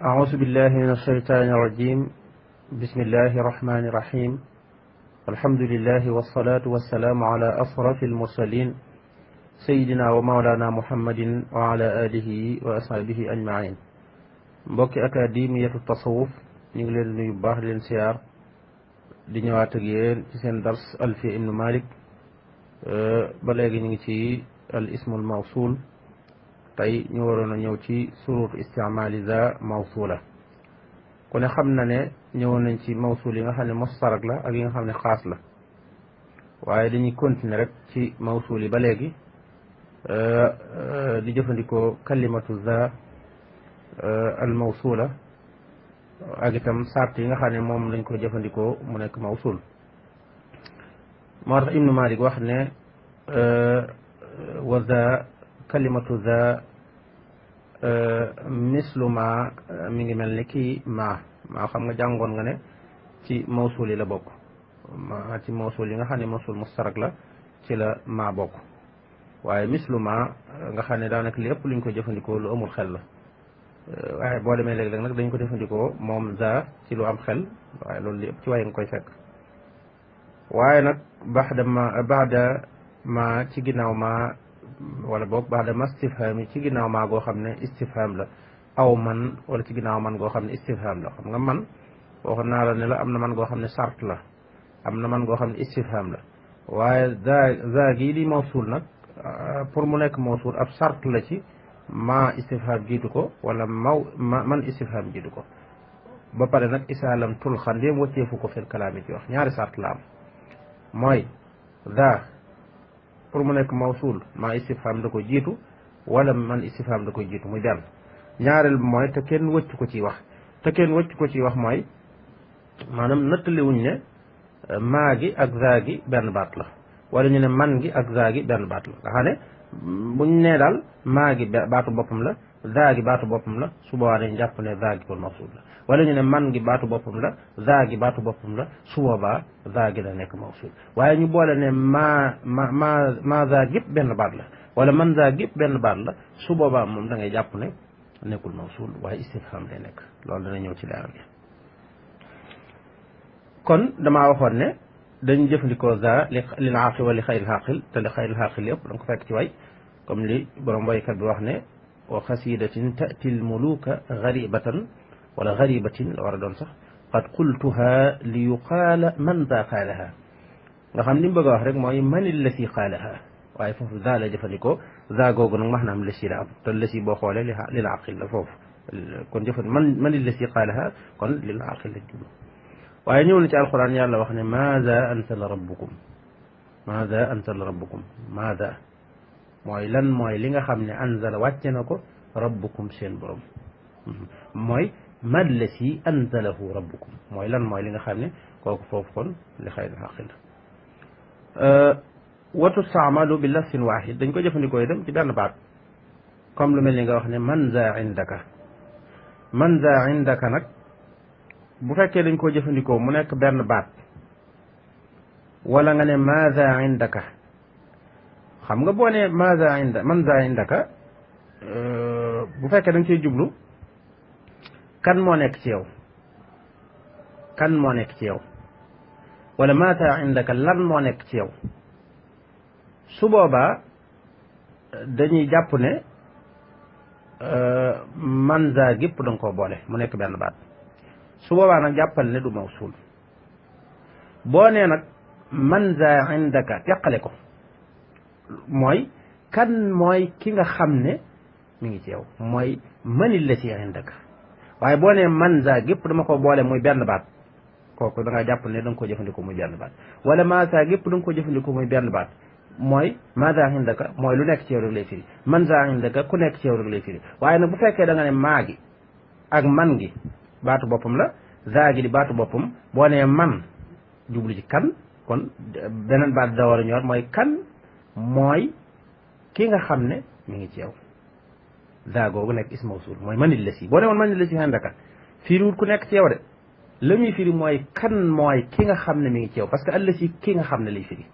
أعوذ بالله من الشيطان الرجيم. بسم الله الرحمن الرحيم. الحمد لله والصلاة والسلام على أشرف المرسلين سيدنا ومولانا محمد وعلى آله وأصحابه أجمعين. mbokki akademiyatu tasawuf ñu ngi leen nuyu baax leen siyaar di ñëwaat ak yéen ci seen dars Alfiya ibnu Malik ba léegi ñu ngi ci al ismul mawsul. tey ñu waroon a ñëw ci surut istimaali za mawsula. ku ne xam na ne ñëwoon nañ ci mawsul yi nga xam ne mustarak la ak yi nga xam ne xaas la, waaye dañuy continuer rek ci mawsul yi ba léegi di jëfandikoo kalimatu za al mawsula ak itam sart yi nga xam ne moom lañ ko jëfandikoo mu nekk mawsul. moo tax Ibnu Malik wax ne wa za kalimatu za mislu ma mi ngi mel ni kii maa xam nga jàngoon nga ne ci mawsul yi la bokk. ma ci mawsul yi nga xam ne mawsul mustarak la ci la maa bokk, waaye mislu ma nga xam ne daanaka li ëpp luñ ko jëfandikoo lu amul xel la, waaye boo demee léeg-léeg nag dañ ko jëfandikoo moom za ci lu am xel, waaye loolu li ëpp ci waaye nga koy fekk. waaye nag baxda ma ci ginnaaw ma wala boog baxda ma istifham yi ci ginnaaw maa goo xam ne istifham la, aw man wala ci ginnaaw man goo xam ne istifham la. xam nga man waxoon naa la ne la am na man goo xam ne sart la, am na man goo xam ne istifham la, waaye za gii di mawsul nag pour mu nekk mawsul ab sart la ci ma istifham jiitu ko wala man istifham jiitu ko. ba pare nag isaalam tulxan ndéem wacceefu ko fil kalaami ci wax ñaari sart la am, mooy za pour mu nekk mawsul ma istifham da ko jiitu wala man istifham da ko jiitu muy benn. ñaareel bi mooy te kenn wëcc ko ci wax. te kenn wëcc ko ci wax mooy maanaam nattaliwuñ ne maa gi ak za gi benn baat la, wala ñu ne man gi ak za gi benn baat la. nga xam ne buñ nee daal maa gi baatu boppam la, za gi baatu boppam la, su boobaa dañ jàpp ne za gi kon mawsul la. wala ñu ne man gi baatu boppam la, za gi baatu boppam la, su boobaa za gi la nekk mawsul. waaye ñu boole ne ma za gépp benn baat la, wala man za gépp benn baat la, su boobaa moom da ngay jàpp ne nekkul mawsul waaye istifham lay nekk. loolu dana ñëw ci leeral gi. kon damaa waxoon ne dañu jëfandikoo za lil aaqil wa li xayril aaqil, te li xayril aaqil yëpp da nga ko fekk ci way comme li borom waykat bi wax ne wa xasidatin tati l muluka garibatan wala garibatin la war a doon sax qad qultuha li yuqaala man za qaalaha. nga xam li mu bëgg a wax rek mooy manil la si qaalaha, waaye foofu za la jëfandikoo. za googu nag maanaam la si la am, te la si boo xoolee lil aqil la foofu. kon manil la si qaalaha kon lil aqil la jublu. waaye ñëw na ci alquran yàlla wax ne maada anzala rabbukum, maada anzala rabbukum. maada mooy lan mooy li nga xam ne anzala wàcce na ko rabbukum seen borom. mooy mad la si anzalahu rabbukum mooy lan mooy li nga xam ne kooku foofu kon li xayril aqil la. wa tustaamalu bi lafsin waahid dañ ko jëfandikoo itam ci benn baat, comme lu mel ni nga wax ne man za indaka. man za indaka nag bu fekkee dañ koo jëfandikoo mu nekk benn baat, wala nga ne maza indaka. xam nga boo ne maza inda man za indaka bu fekkee da nga ciy jublu kan moo nekk ci yow, kan moo nekk ci yow, wala maza indaka lan moo nekk ci yow, su boobaa dañuy jàpp ne man za gépp da nga koo boole mu nekk benn baat. su boobaa nag jàppal ne du mawsul. boo nee nag man za indaka teqale ko, mooy kan mooy ki nga xam ne mi ngi ci yow, mooy manil la si indaka. waaye boo nee man za gépp dama ko boole muy benn baat, kooku da nga jàpp ne da nga ko jëfandikoo muy benn baat. wala ma za gépp da nga ko jëfandikoo muy benn baat, mooy ma za indaka mooy lu nekk ci yow rek lay firi, man za indaka ku nekk ci yow rek lay firi. waaye nag bu fekkee da nga ne maa gi ak man gi baatu boppam la, za gi di baatu boppam, boo nee man jublu ci kan, kon beneen baat da war a ñor mooy kan mooy ki nga xam ne mi ngi ci yow. za googu nekk ism mawsul mooy manil la si. boo ne woon manil la si indaka firiwul ku nekk ci yow de, la muy firi mooy kan mooy ki nga xam ne mi ngi ci yow, parce que alla si ki nga xam ne lay firi.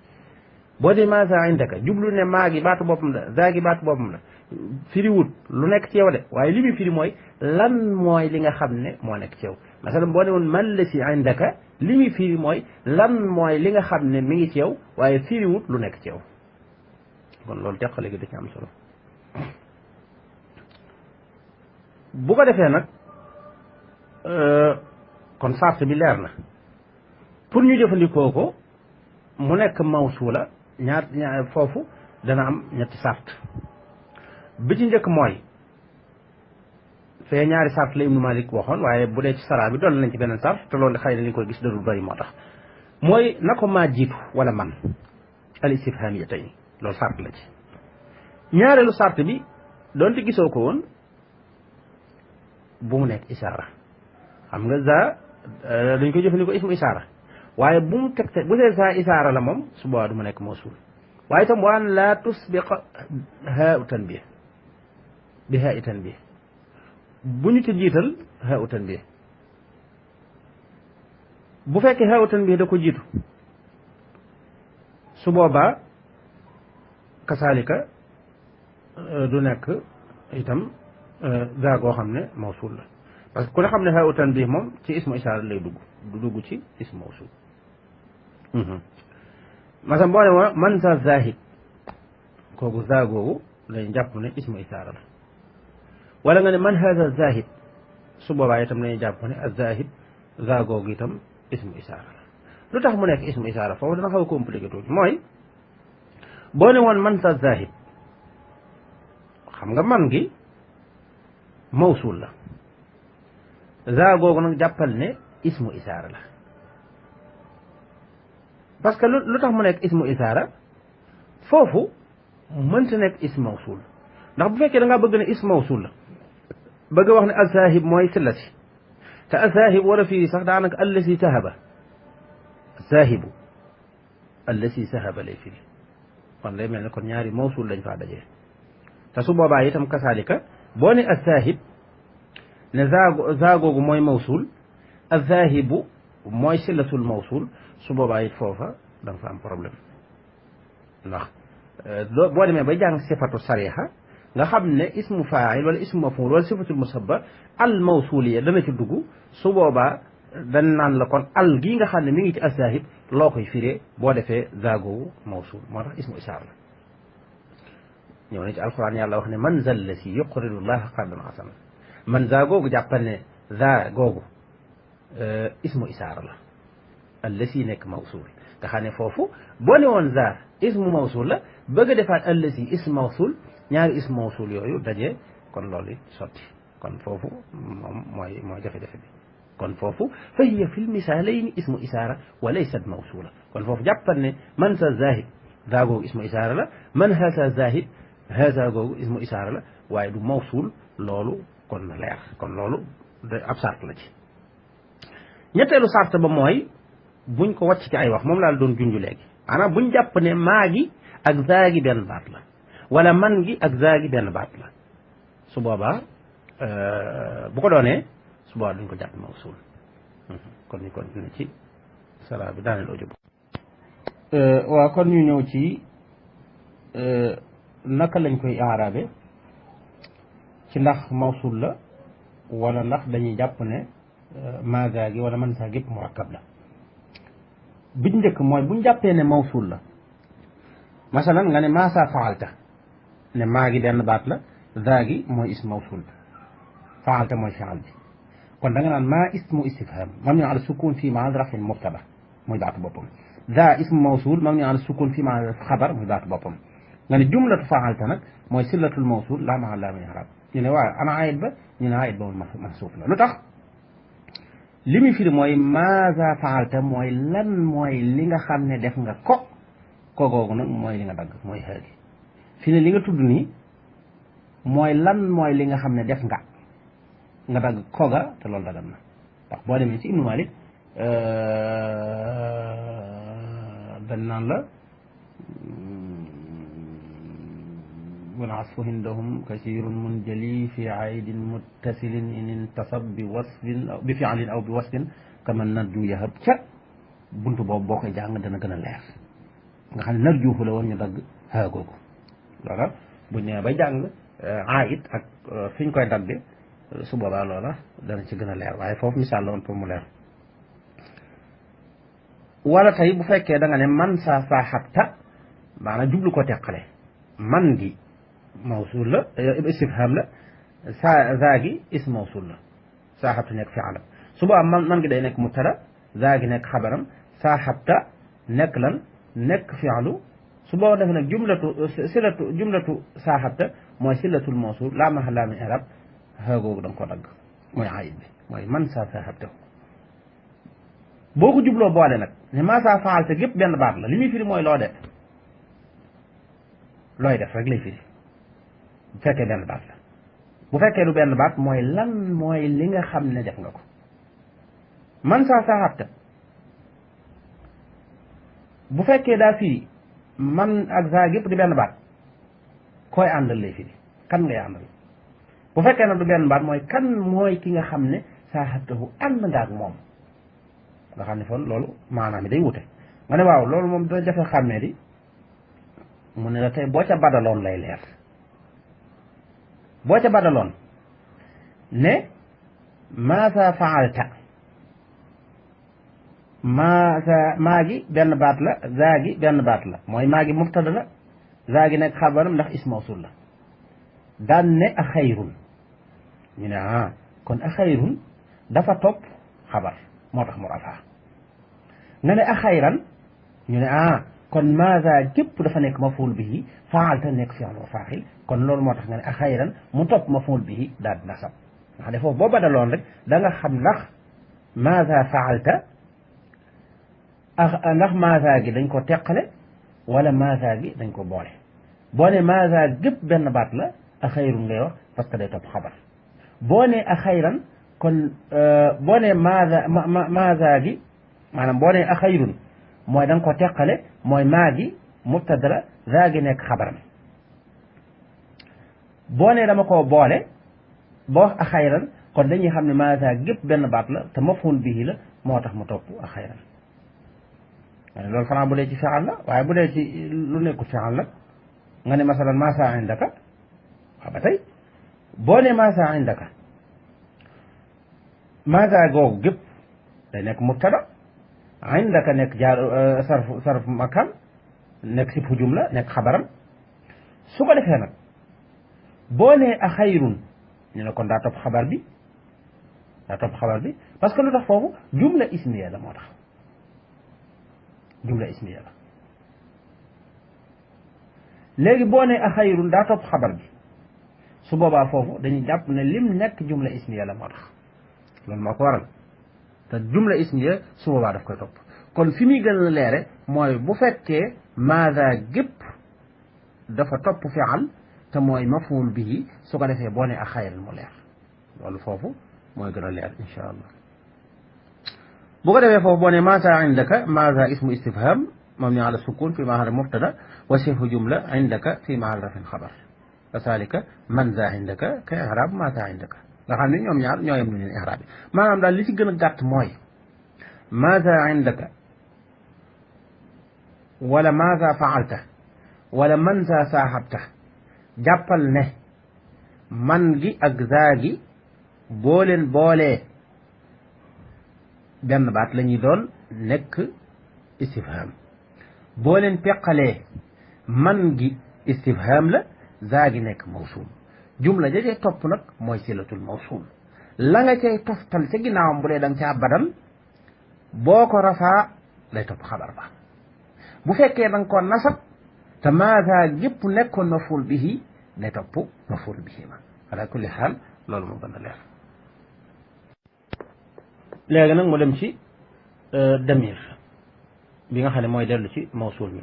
boo dee maa za indaka jublu ne maa gi baatu boppam la za gi baatu boppam la firiwut lu nekk ci yow de waaye li muy firi mooy lan mooy li nga xam ne moo nekk ci yow masalan boo ne woon man la si indaka li muy firi mooy lan mooy li nga xam ne mi ngi ci yow waaye firiwut lu nekk ci yow kon loolu teqale gi da ci am solo bu ko defee nag kon sart bi leer na pour ñu jëfandikoo ko mu nekk mawsuula ñaar foofu dana am ñetti sart bi ci njëkk mooy fee ñaari sart la Ibnu Malik waxoon waaye bu dee ci saraa bi doon nañ ci beneen sart te loolu xëy na li koy gis dadul bëri moo tax mooy na ko maa jiitu wala man al istifhaamiya tey loolu sart la ci ñaareelu sart bi doonte gisoo ko woon bu mu nekk isaara xam nga za dañ koy jëfandikoo ismu isaara waaye bu mu tegte bu dee za isaara la moom su boobaa du mu nekk mawsuul waaye itam waan laa tusbiq haa tanbih bi haa tanbih bu ñu ci jiital haa tanbih bu fekkee haa tanbih da ko jiitu su boobaa kasaalika du nekk itam gaa goo xam ne mawsuul la parce que ku ne xam ne haa tanbih moom ci ismu isaara lay dugg du dugg ci ismu mawsuul masalan boo ne ma man sa zahid kooku za googu lay jàpp ne ismu isaara la wala nga ne man hada zahid su boobaa itam lañuy jàpp ne az zahid za googu itam ismu isaara la lu tax mu nekk ismu isaara foofu dana xaw a compliqué tuuti mooy boo ne woon man sa zahid xam nga man gi mawsuul la za googu nag jàppal ne ismu isaara la parce que lu tax mu nekk ismu isaara foofu mënta nekk ismu mawsuul ndax bu fekkee da ngaa bëgg ne ismu mawsuul la bëgg a wax ne azahib mooy sillati te azahib wala fii sax daanaka allasi sahaba zahibu allasi sahaba lay firi kon day mel ne kon ñaari mawsuul lañ faa dajee te su boobaa itam kasaalika boo ne azahib ne za googu mooy mawsuul azahibu mooy sillatul mawsuul su boobaa it foofa da nga fa am problème ndax boo demee ba jàng sifatu sariha nga xam ne ismu faa'il wala ismu maf'ul wala sifatul musabba al mawsuliya dana ci dugg su boobaa dañ naan la kon al gii nga xam ne mi ngi ci azahib loo koy firee boo defee zaagowu mawsul moo tax ismu isaar la ñëw na ci alquran yàlla wax ne man zal la si yuqridu llaha qardan hasanan man za googu jàppal ne za googu ismu isaar la allasi nekk mawsul nga xam ne foofu boo ne woon za ismu mawsul la bëgg a defaat allasi ismu mawsul ñaari ismu mawsul yooyu daje kon loolu it sotti kon foofu moom mooy jafe-jafe bi kon foofu fa hiya fi lmisaalayni ismu isaara wa laysat mawsula kon foofu jàppal ne man sa zahid daa googu ismu isaara la man haasa zahid haasa googu ismu isaara la waaye du mawsul loolu kon na leer kon loolu ab sart la ci ñetteelu sart ba mooy buñ ko wàcc ci ay wax moom laa doon junj léegi maanaam buñ jàpp ne maa gi ak zaa gi benn baat la wala man gi ak zaa gi benn baat la su boobaa bu ko doonee su boobaa duñ ko jàpp mawsul kon ñu continué ci sara bi daaneel audio waaw kon ñu ñëw ci naka lañ koy aarabe ci ndax mawsul la wala ndax dañuy jàpp ne maaga gi wala man saa gépp murakkab la biñ njëkk mooy buñ jàppee ne mawsul la masalan nga ne maa saa faalta ne maa gi benn baat la daa gi mooy ism mawsul faalta mooy fi'al bi kon da nga naan maa ismu istifham mabni ala sukun fii maal rafin mubtada muy baatu boppam daa ismu mawsul mabni ala sukun fii maal xabar muy baatu boppam nga ne jumlatu faalta nag mooy sillatul mawsul laa maal laa min i'raab ñu ne waaw ana ayit ba ñu ne ayit ba moom mahsuuf la lu tax li muy firi mooy maaza faalta mooy lan mooy li nga xam ne def nga ko googu nag mooy li nga dagg mooy xaagi fi ne li nga tudd nii mooy lan mooy li nga xam ne def nga dagg koga te loolu dagan na ndax boo demee ci Ibnu Malik dañ naan la wala asfu hindahum kasirun munjali fi aydin muttasilin in intasab bi wasfin bi fi'lin aw bi wasfin kaman naddu yahab ca buntu boobu boo koy jàng dana gën a leer nga xam ne narjuuhu la woon ñu dagg haa googu loola buñ nee ba jàng aayit ak fi ñu koy dagge su boobaa loola dana ci gën a leer waaye foofu misaal la woon pour mu leer wala tey bu fekkee da nga ne man saa saaxabta maanaam jublu ko teqale man gi mawsul la istifham la zaa gi ism mawsul la saaxabta nekk fi'lam su boobaa man gi day nekk mubtada zaa gi nekk xabaram saaxabta nekk lan nekk fi'lu su boobaa def nag jumlatu saaxabta mooy silatul mawsul laa mahalla min i'raab haa googu da nga ko dagg mooy ayib bi mooy man saa saaxabta boo ko jubloo boole nag ne maa saa faalta gépp benn baat la li muy firi mooy loo def looy def rek lay firi bu fekkee benn baat la bu fekkee du benn baat mooy lan mooy li nga xam ne def nga ko man saa saaxabta bu fekkee daa firi man ak saa gépp di benn baat koy àndal lay firi kan ngay àndal bu fekkee nag du benn baat mooy kan mooy ki nga xam ne saaxabtahu ànd nga ak moom nga xam ne fon loolu maanaam day wute nga ne waaw loolu moom dina jafe xàmmee di mu ne la tey boo ca badaloon lay leer boo ca badaloon ne maasa faalta maa gi benn baat la zaa gi benn baat la mooy maa gi mubtada la zaa gi nekk xabaram ndax ism mawsul la daan ne a xayrun ñu ne kon a xayrun dafa topp xabar moo tax mu rafaa nga ne a xayran ñu ne kon maasa gépp dafa nekk mafuul bihi faalta nekk fi'l wa faa'il kon loolu moo tax nga ne a xayran mu topp mafuul bihi daal di nasab nga xam ne foofu boo badaloon rek da nga xam ndax maasa faalta ndax maasa gi dañ ko teqale wala maasa gi dañ ko boole boo ne maasa gépp benn baat la a xayrun ngay wax parce que day topp xabar boo ne a xayran kon boo ne maasa gi maanaam boo ne a xayrun mooy da nga ko teqale mooy maa gi mubtada la zaa gi nekk xabaram boo ne dama koo boole boo wax a xayran kon dañuy xam ne maasa gépp benn baat la te maf'uul bihi la moo tax mu topp a xayran loolu xanaa bu dee ci fi'al la waaye bu dee ci lu nekkul fi'al la nga ne masalan maasa indaka waaw ba tey boo ne maasa indaka maasa googu gépp day nekk mubtada indaka nekk jaar sarf makan nekk sifhu jumla nekk xabaram su ko defee nag boo nee a xayrun ñu ne kon daa topp xabar bi parce que lu tax foofu jumla ismiya la moo tax jumla ismiya la léegi boo nee a xayrun daa topp xabar bi su boobaa foofu dañuy jàpp ne lim nekk jumla ismiya la moo tax loolu moo ko waral te jumla ismiya su boobaa daf koy topp kon fi muy gën a leere mooy bu fekkee maada gépp dafa topp fi'al te mooy maf'ul bihi su ko defee boo ne a xayran mu leer loolu foofu mooy gën a leer insha allah bu ko defee foofu boo ne maasa indaka maasa ismu istifham mabni ala sukun fi mahal mubtada wa sifhu jumla indaka fi mahal rafin xabar kasalika man za indaka ka i'rab maasa indaka nga xam ne ñoom ñaar ñoo yem lu leen i'rab bi maanaam daal li ci gën a gàtt mooy maasa indaka wala maasa faalta wala man za saaxabta jàppal ne man gi ak zaa gi boo leen boolee benn baat la ñuy doon nekk istifham boo leen peqalee man gi istifham la zaa gi nekk mawsul jumla jajee topp nag mooy silatul mawsul la nga cay toftal ca ginnaawam bu dee da nga caa badal boo ko rafaa lay topp xabar ba bu fekkee da nga ko nasab te maasa gépp nekkoon maf'ul bihi day topp maf'ul bihi ma ala kulli xaal loolu moo gën a leer léegi nag mu dem ci damir bi nga xam ne mooy dellu ci mawsul mi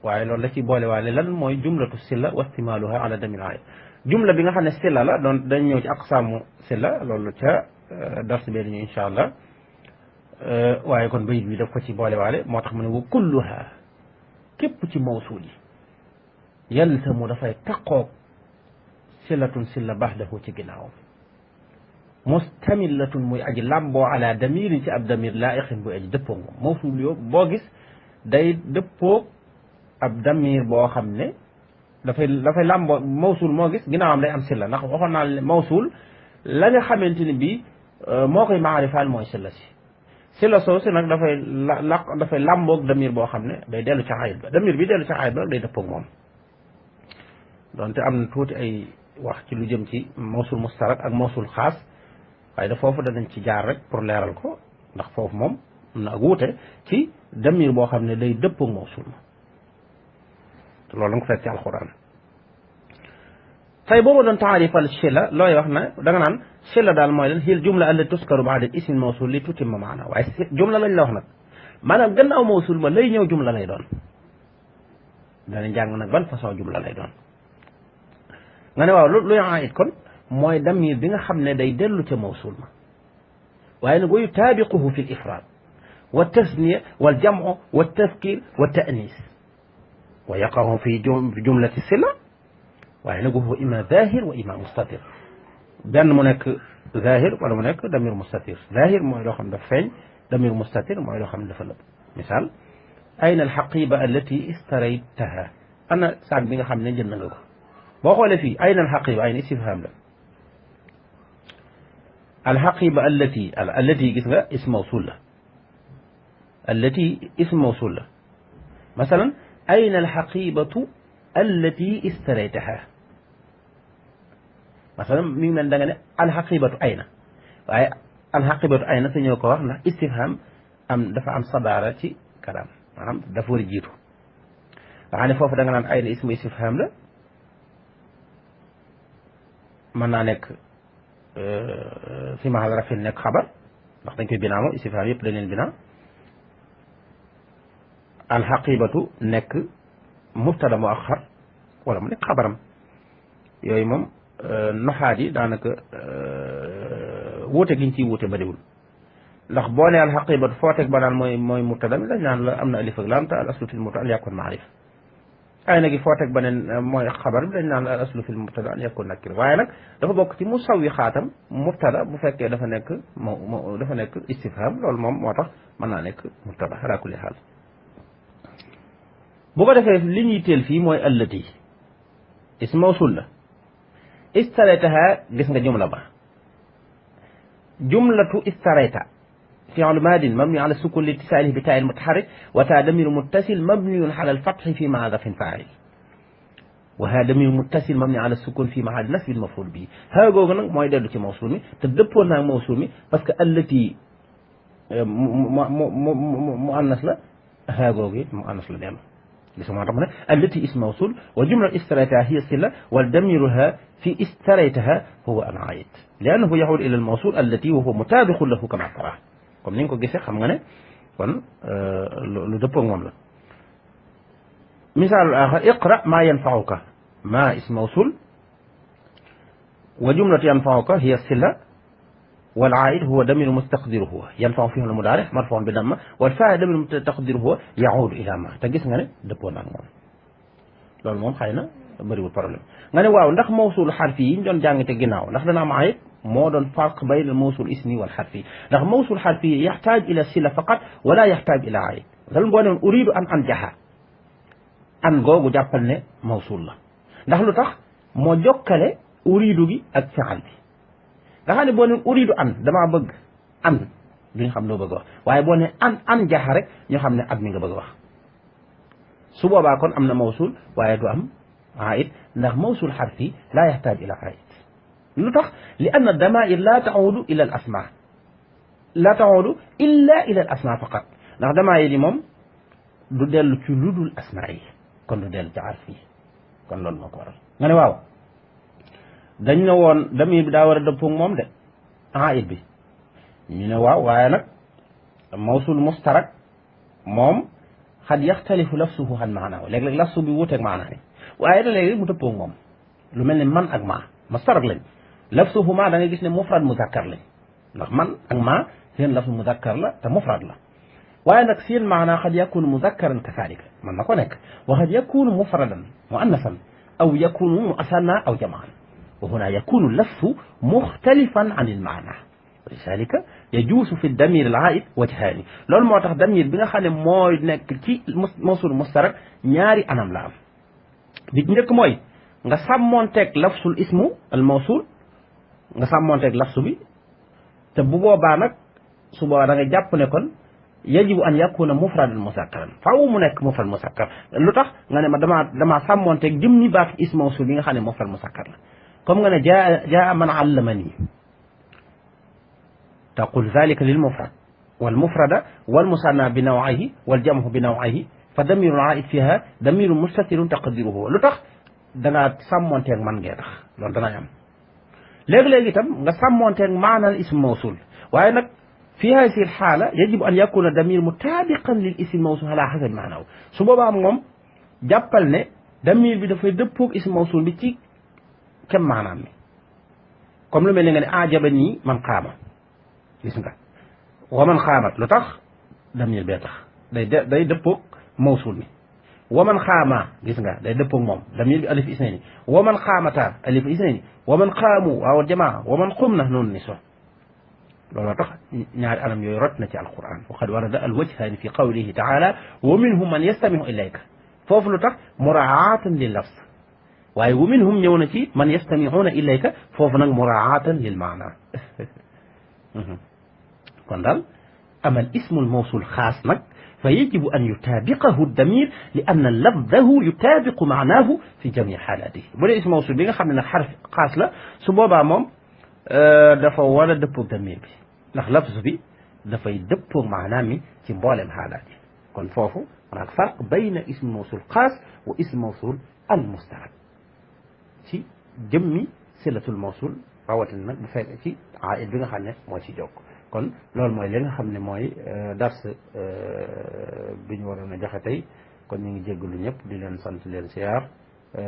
waaye loolu la ci boole waale lan mooy jumlatu silla wa istimaaluha ala damir aaya jumla bi nga xam ne silla la doon dañ ñëw ci aqsaamu silla loolu ca dars bee ñu insha allah waaye kon bayit bi daf ko ci boole waale moo tax mu ne wa kulluha képp ci mawsul yi yalzamu dafay taqoog sillatun silla baxdahu ci ginnaawam mustamillatun muy aji làmboo ala damirin ci ab damir laa'iqin buy aji dëppoo moom mawsul yoo boo gis day dëppoog ab damir boo xam ne dafay làmboo mawsul moo gis ginnaawam day am silla ndax waxoon naa ne mawsul la nga xamante ni bii moo koy maarifaal mooy silla soosu nag dafay làmboog damir boo xam ne day dellu ca ayit ba damir bi dellu ca ayit ba day dëppoog moom donte am na tuuti ay wax ci lu jëm ci mawsul mustarak ak mawsul xaas waaye da foofu danañ ci jaar rek pour leeral ko ndax foofu moom am na ak wuute ci damir boo xam ne day dëppoog mawsul ma te loolu la nga ko fekk ci alquran tey boobu doon taarifal silla looy wax na da nga naan silla daal mooy lan hiya jumla allati tuskaru baada ismi mawsul li tutimma maana waaye jumla lañ la wax nag maanaam gannaaw mawsul ma lay ñëw jumla lay doon danañ jàng nag ban façon jumla lay doon nga ne waaw luy aayit kon mooy damir bi nga xam ne day dellu ca mawsul ma waaye nag wa yutaabiquhu fi l ifraad wa tasniya wal jam'u wa tafkir wa ta'nis wa yaqahu fi jumlati sila waaye nag huwa imma zahir wa imma mustatir benn mu nekk zahir wala mu nekk damir mustatir zahir mooy loo xam ne dafa feeñ damir mustatir mooy loo xam ne dafa lëb misaal ayna alxaqiba allati istaraytaha ana saag bi nga xam ne jënd nga ko boo xoolee fii ayna alxaqiba ayna istifham la alxaqiba allati gis nga ism mawsul la allati ism mawsul la masalan ayna alxaqibatu allati istaraytaha masalan mi ngi mel da nga ne alxaqibatu ayna waaye alxaqibatu ayna te ñoo ko wax ndax istifham dafa am sadaara ci kalaam maanaam dafa war a jiitu nga xam ne foofu da nga naan ayna ismu istifham la mën naa nekk fi mahal rafin nekk xabar ndax dañ koy binaa moom istifham yëpp dañ leen binaa alxaqibatu nekk mubtada mu axar wala mu nekk xabaram yooyu moom noxaat yi daanaka wuute giñ ciy wuute bariwul ndax boo nee alxaqibatu foo teg ba naan mooy mubtada mi dañ naan la am na alif ak laam te al aslu fil mubtada an yakun maarif ay nag foo teg ba ne mooy xabar bi dañ naan la al aslu fil mubtada an yakun nakir waaye nag dafa bokk ci musawwi xaatam mubtada bu fekkee dafa nekk dafa nekk istifham loolu moom moo tax mën naa nekk mubtada ala kulli xaal bu ko defee li ñuy teel fii mooy allati ism mawsul la istaraytaha gis nga jumla ba jumlatu istarayta fi'l maadin mabni ala sukun li ittisaalihi bi taa'il mutaharrik wa taa damiir muttasil mabniyun ala al-fathi fi mahalli raf'in faa'il wa haa damiir muttasil mabni ala sukun fi mahalli nasbin maf'uul bihi haa googu nag mooy dellu ci mawsul mi te dëppoo naag mawsul mi parce que allati mu annas la haa googu it mu annas la dellu gis moo tax mu ne allati ism mawsul wa jumla istaraytaha hiya sila wal damiruha fi istaraytaha huwa al-aa'id li'annahu ya'uudu ila al-mawsul allati wa huwa mutaabiqun lahu kama tara comme ni nga ko gisee xam nga ne kon lu dëppoo moom la misaalul aaxar iqra maa yanfa'uka maa ism mawsul wa jumlatu yanfa'uka hiya sila wal aa'id huwa damiru mustaqdiru huwa yanfa'u fi'l mudaari' marfuu'un bi damma wal faa'il damiru mustaqdiru huwa ya'uudu ilaa maa te gis nga ne dëppoo na ak moom loolu moom xëy na bëriwul problème nga ne waaw ndax mawsul xarfi yi ñu doon jàng te ginnaaw ndax dana am aayid moo doon farq bayna mawsul ismi wal xarfi ndax mawsul xarfi yaxtaaj ila sila faqat wala yaxtaaj ila aayid dal boo ne woon uriidu an anjaxa an googu jàppal ne mawsul la ndax lu tax moo jokkale uriidu gi ak fi'al bi nga xam ne boo ne uriidu an damaa bëgg an duñ xam loo bëgg a wax waaye boo ne an jaxa rek ñu xam ne at mi nga bëgg a wax su boobaa kon am na mawsul waaye du am aayid ndax mawsul xarfi laa yaxtaaj ila aayid lu tax li anna damaa'ir laa ta'uudu ila al asmaa laa ta'uudu illa ila al asmaa faqat ndax damaa'ir yi moom du dellu ci lu dul asmaa yi kon du dellu ci arf yi kon loolu moo ko waral nga ne waaw dañ ne woon damir bi daa war a dëppoo moom de aayid bi ñu ne waaw waaye nag mawsul mustarak moom xad yaxtalifu lafsuhu an maanaahu léeg-léeg lafsu bi wuuteeg maanaa ni waaye da léegi mu dëppoo moom lu mel ne man ak maa mustarak lañ lafsuhu maa da ngay gis ne mufrad muzakkar lañ ndax man ak maa seen lafsu muzakkar la te mufrad la waaye nag seen maanaa xad yakunu muzakkaran kazaalika man na ko nekk wa xad yakunu mufradan muannasan aw yakunu musanna aw jamaan wa huna yakunu lafsu muxtalifan an il maanaa lidalika yajuusu fi damir al aid wajhaani loolu moo tax damir bi nga xam ne mooy nekk ci mawsul mustarak ñaari anam la am bi njëkk mooy nga sàmmoonteeg lafsul ismu al mawsul nga sàmmoonteeg lafsu bi te bu boobaa nag su boobaa da nga jàpp ne kon yajibu an yakuna mufradan musakkaran faaw mu nekk mufrad musakkar lu tax nga ne ma damaa sàmmoonteeg jëm ni baat ismu mawsul bi nga xam ne mufrad musakkar la comme nga ne jaa man allamani taqul zalika lil mufrad wal mufrada wal musanna bi nawayhi wal jamhu bi nawayhi fa damirul aid fiha damirun mustatirun taqdiruhu lu tax da ngaa sàmmoonteeg man ngee tax loolu danay am léegi-léegi itam nga sàmmoonteeg maanal ism mawsul waaye nag fi hadihi al xaala yajibu an yakuna damir mutaabiqan lil ism mawsul ala hasabi maanaw su boobaa moom jàppal ne damir bi dafay dëppoog ism mawsul bi ci kem maanaam mi comme lu mel ni nga ne ajaba nii man xaama gis nga wa man xaamat lu tax damir bee tax day dëppoog mawsul mi wa man xaamaa gis nga day dëppoog moom damir bi alif isnayni wa man xaamata alif isnayni wa man xaamu waaw jamaa wa man xum na noonu ni so looloo tax ñaari anam yooyu rot na ci alquran wa qad warada alwajhaani fi qawlihi taala wa minhum man yastamiu ilayka foofu lu tax muraatan lil lafz waaye wa minhum ñëw na ci man yastamiuuna ilayka foofu nag muraatan lil maana kon daal amal ismul mawsul xaas nag fa yajibu an yutaabiqahu damir li anna lafdahu yutaabiqu maanaahu fi jami xaalaatihi bu dee ism mawsul bi nga xam ne nag xarf xaas la su boobaa moom dafa war a dëppoog damir bi ndax lafz bi dafay dëppoog maanaam mi ci mboolem xaalaat yi kon foofu maanaam farq bayna ism mawsul xaas wa ism mawsul al mustarak ci jëmmi silatul mawsul rawatina nag bu fekk ci aid bi nga xam ne moo ci jokk kon loolu mooy li nga xam ne mooy dars bi ñu waroon a joxe tey kon ñu ngi jéggalu ñëpp di leen sant leen siyaar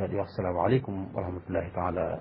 di wax salaamaaleykum wa rahmatullahi taala